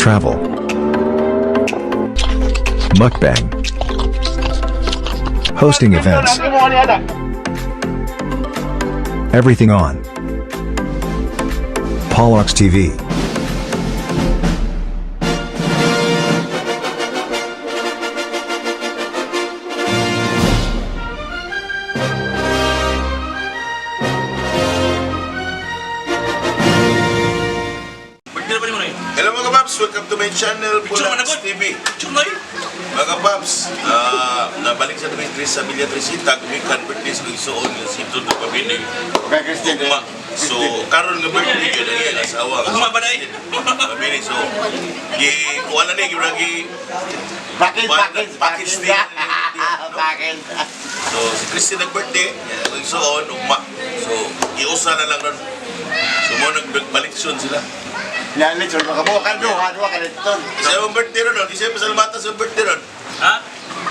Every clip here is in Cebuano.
Travel. Mukbang. Hosting events. Everything on Polox TV. Birthday na ba ni mo na? Hello, mga paps, welcome to my channel, Picture man Pulax agad. TV. Picture na eh. Mga paps, nabalik sa Dres sa Villa Tresita, gumikan birthday sa igsuon nga si Tudo Pabiling. Okay, Christine. Ugma. So, karon nga birthday yun ang iyang asawa. Ugma ba na eh? Pabiling. So, gi kuha na ni, gi Package, package, Package package. din. Package. So, si Christine nag-birthday, ang igsuon, ugma. So, giusa na lang ron. So, mo nagbalik sila. Nalit, so makabukan duha, duha ka nito. Sa imong birthday ron, no? Kasi pasalamatan sa birthday ron. Ha?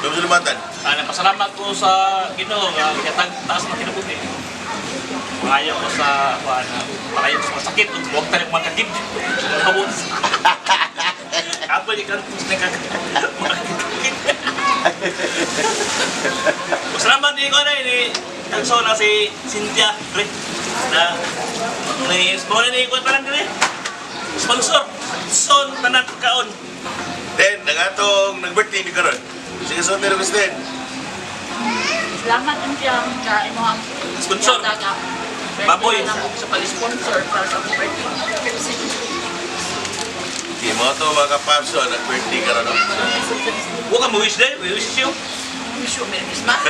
Yung pasalamatan. Ah, nagpasalamat ko sa Ginoo nga gihatag taas na kinabuhi. Maayo ko sa kuan, maayo ko sa masakit ug huwag tayong makagid. Makabot. Apo ni kan makagid. Salamat ni ko na ni Kanso na si Cynthia pre na ni sponsor ni ko tanan dire. Sponsor. Son tanan kaon. Then, ang atong nag-birthday ni karon. Sige, so, pero Christine. Salamat ang ka imong Sponsor. Baboy. Sa pag-sponsor para sa akong birthday. Okay, mga to mga kapaps, so, nag-birthday karon. No? Huwag ka mo-wish din, we-wish you. Wish you Merry Christmas.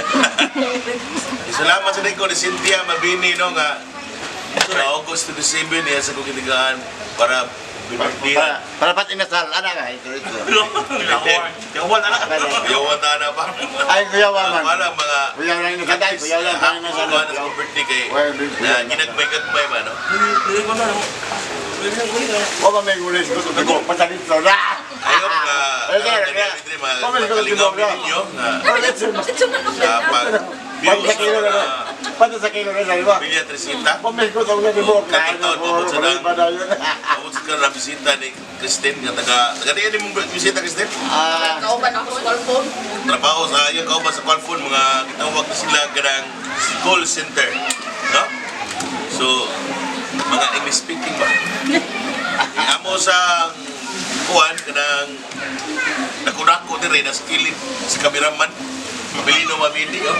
Salamat sa ko ni Cynthia Mabini, no, nga sa August 27 niya sa kong kitigaan para birthday. Para pat inasal, anak ka, ito, ito. Yawan anak. Yawa ta na pa. Ay, kuya waman. Wala mga Kuya lang inasal, ay, kuya lang, tayo inasal. Kuha na sa birthday kay na ginagmay-gagmay ba, no? O ba may gulis ko, tubo, pasalit sa na. Ayop nga, Ay, kaya, kaya. mga Pamil ko kalingaw tubo, ninyo nga Ito sa pag Pag sa kilo na, pati sa kilo na, sabi ba? Villa Tresita. Pamil ko tubo, tubo, Katong taon, abot sa pa na yun. Abot sa na bisita ni Christine nga taga diyan imong bisita, Christine. Ah, Kauban ako sa cellphone. Trabaho sa iyang kauban sa Qualphone, mga gitawag na sila kanang call center, no? So mga English speaking ba? Amo sa kuan kanang nakurako dire na sa kilid sa kameraman. Mabilino mabili oh.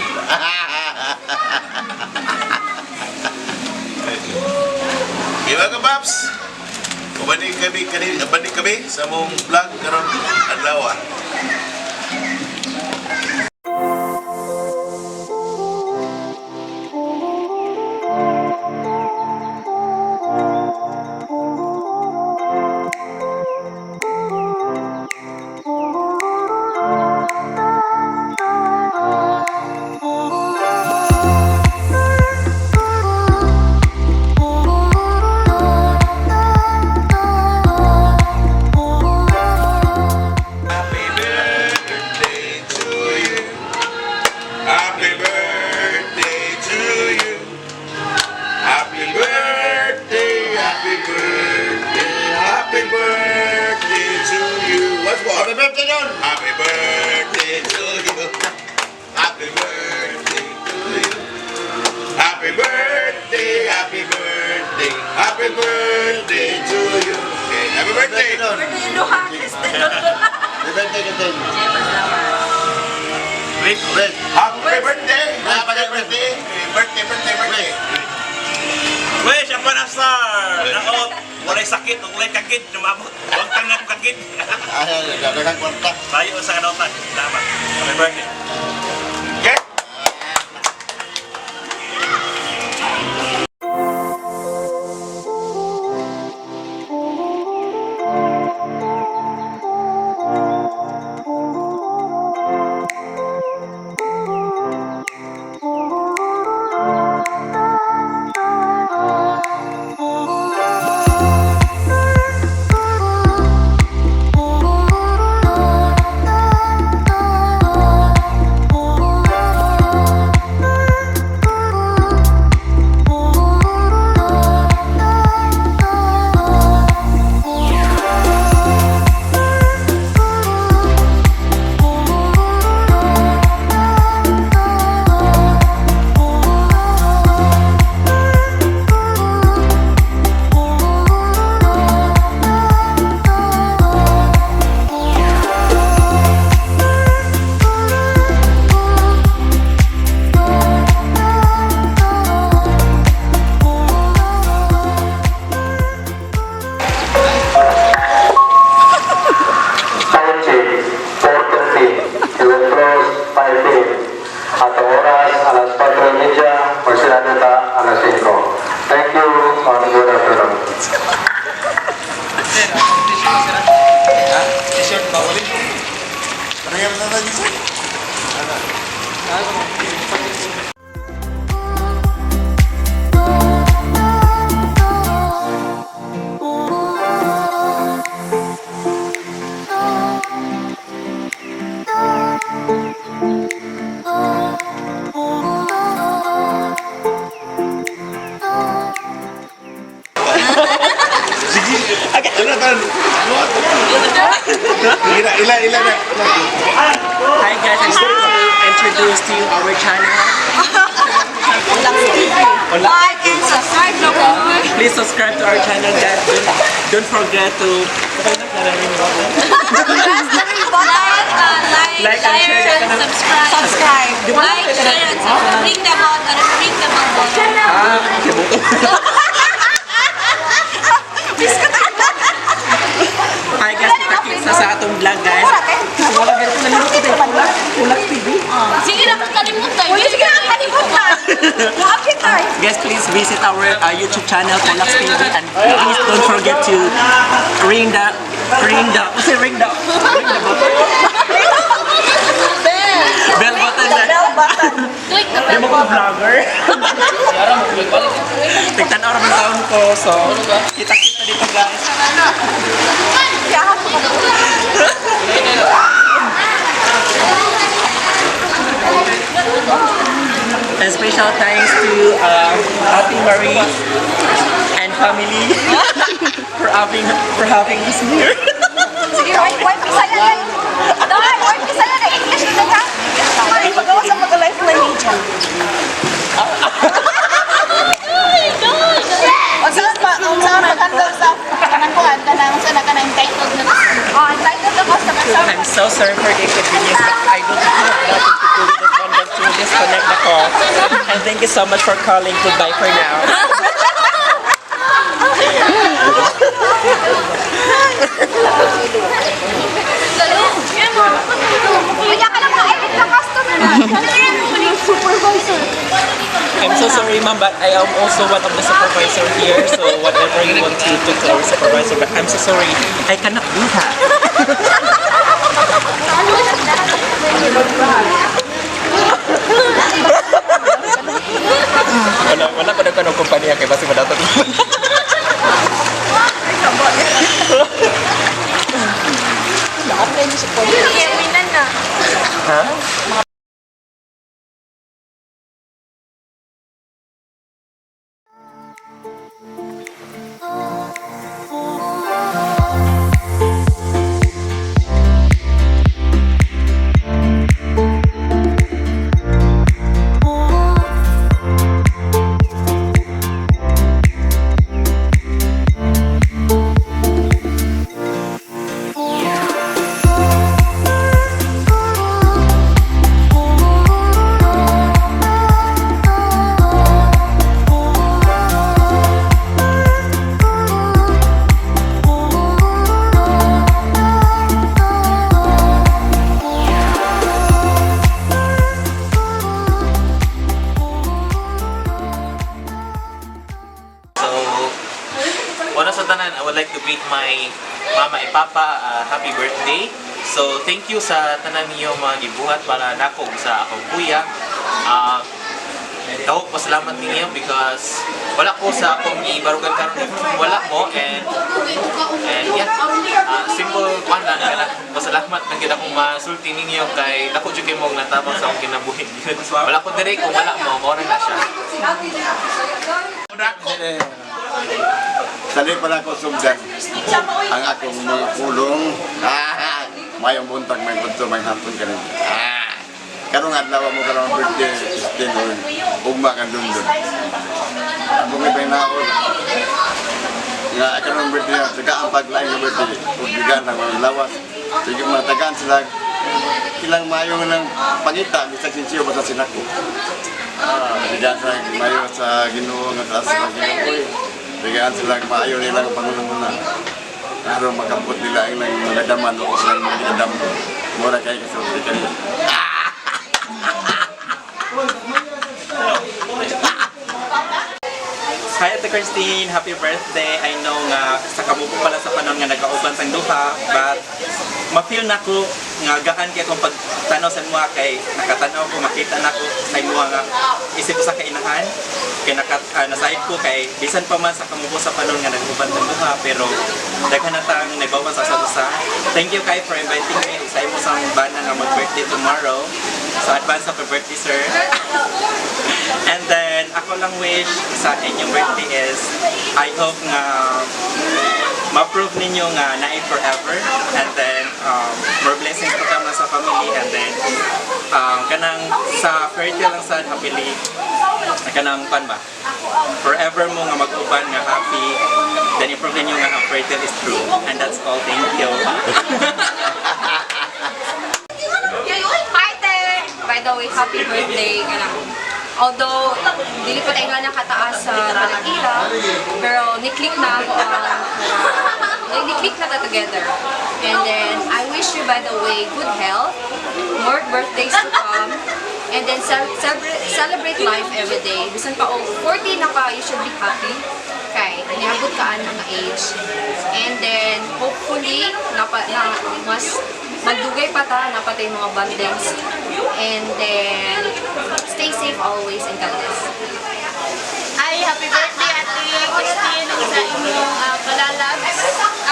Okay, mga paps. Ubani kami kani ubani kami sa mong vlog karon adlaw. Happy birthday to you. Happy birthday to you. Happy birthday, happy birthday, happy birthday to you. What's more? Happy birthday, Don! Happy birthday to you. Happy birthday to you. Happy birthday, happy birthday, happy birthday to you. Okay, happy birthday. Don! Birthday Luha, Christine. Happy birthday, Christine. Wait. Wait. Happy birthday! Happy birthday! Birthday, birthday, birthday! Weh, siya pa na star. Naot, walay sakit, ug walay kagid, lumabot. Huwag tangan kagid. Ay, ay, daghang kwarta. Tayo sa kanautan. Salamat. Happy birthday. Okay? Ila, ila, ila na. Hi guys, I'm going to introduce to you our channel. Like and subscribe na ko. Please subscribe to our channel, guys. Don't forget to Press the ring button. Like Like, and share. share, and subscribe. Subscribe. Like, share, and subscribe. Ring the bell, ring the bell button. Ah, okay, buto. Hi guys, kita-kita sa atong vlog, guys. Wala ganito na ko tayo. Ulak, Ulak TV. Sige na kang kalimutan. Uy, sige na kalimutan. Muapit tayo. Guys, please visit our YouTube channel, Polax TV, and please don't forget to ring the, kasi ring the button. Bell button. The bell button. Click the Di bell mo ko vlogger. Tigtan-aw ra man taon ko, so kita-kita dito, guys. And special thanks to Ate Marie and family for having us here. Sige, wait, wait, Bisaya na. Dai, wait, Bisaya na. English na ka. Ay, pagawa sa mag-life na media. Unsa pa pag-handle sa kanang kuan kanang unsa na kanang entitled na? Oh, entitled ako sa kasama. I'm so sorry for the inconvenience, but I don't have nothing to do with this one but to disconnect the call. And thank you so much for calling. Goodbye for now. Kanya ka lang ma-edit na customer. Supervisor. I'm so sorry, ma'am, but I am also one of the supervisor here. So whatever you want to talk to our supervisor, but I'm so sorry, I cannot do that. Wala, wala ko na kanong kumpanya kay basi madatot. Minan na. Ha? So, una sa tanan, I would like to greet my mama and papa, happy birthday. So, thank you sa tanan niyo mga gibuhat para nako sa akong kuya. Dako pasalamat ninyo because wala ko sa akong gibarugan karon if wala mo and yeah, simple one lang kana pasalamat lang gid akong masulti ninyo kay dako jud kay mong natabang sa akong kinabuhi. Wala ko diri kung wala mo, mao na siya. Sali pala ko sugdan ang akong mga pulong. Ah, mayong buntag, may bunto, may hapon ka rin. Ah, karong adlaw mo karong birthday, 16 or ugma kang lundon. Ako may pinaon. Nga karong birthday, taga ang paglaing ng birthday, ug ng mga lawas. Sige mga tagaan sila ilang mayo ng pangita bisag sinsiyo basta sinako. Ah, tagaan sila mayo sa Ginoo nga taas sa Ginoo. Tagaan sila maayo nila ang pangunahuna. Aron makabot nila ang ilang mga daman o silang mga ginadam. Mura kay kasulti kaniya. Hi Ate Christine, happy birthday. I know nga sa kamupo pala sa panon nga nagkauban sang duha, but ma-feel na ko nga gaan kay akong pagtanaw sa imuha kay nakatanaw ko makita na ko sa imuha nga isip ko sa kainahan kay naka, nasayod ko kay bisan pa man sa kamupo sa panon nga nag-uban sang duha, pero daghan na tang nagbawan sa usa. Thank you kay for inviting me ug sa imo sang bana nga mag-birthday tomorrow. So advance happy birthday, sir. And then, ako lang wish sa inyong birthday is, I hope nga ma-prove ninyo nga naay forever and then more blessings to come na sa family and then kanang sa fairy tale lang sad, happily kanang pan ba forever mo nga mag-uban nga happy, then i-prove ninyo nga ang fairy tale is true. And that's all, thank you. Hi, te! By the way, happy birthday ka lang. Although, dili pa tayo nga nakataas sa Palakira, pero ni-click na ako ang, ni-click na ta together. And then, I wish you, by the way, good health, more birthdays to come, and then celebrate life every day. Bisan pa og 40 na ka, you should be happy. Kay, niabot ka ana nga age. And then, hopefully, napa, na, mas magdugay pa ta, napatay mga bondings. And then, stay safe always and God bless. Ay, happy birthday, Ate Christine, ug sa inyong kalalabs.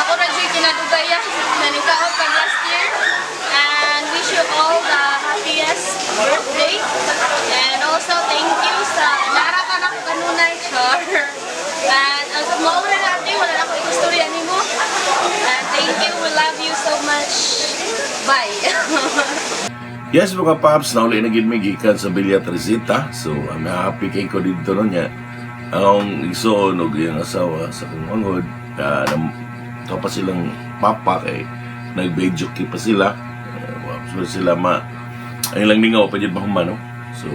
Ako ra jud kinadugayan nanikaw pag last year. And wish you all the happiest birthday. And also thank you sa nara ka na ko kanunay, char. And as of mao ra na, ate, wala na ko ikustorya nimo. And thank you, we love you so much. Bye. Yes, mga paps, nauli na gid mi gikan sa Villa Teresita. So, I'm happy kay ko dito no niya. Ang igsoon og iyang asawa sa kong manghod, pa silang papa kay nag-video pa sila. So sila ma ang ilang lingaw pa jud mahuman, no. So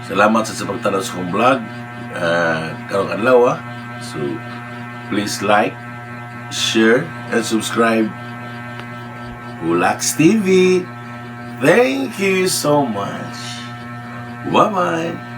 salamat sa pagtanaw sa kong vlog karong adlaw, ah. So please like, share and subscribe. Ulax TV. Thank you so much. Bye-bye.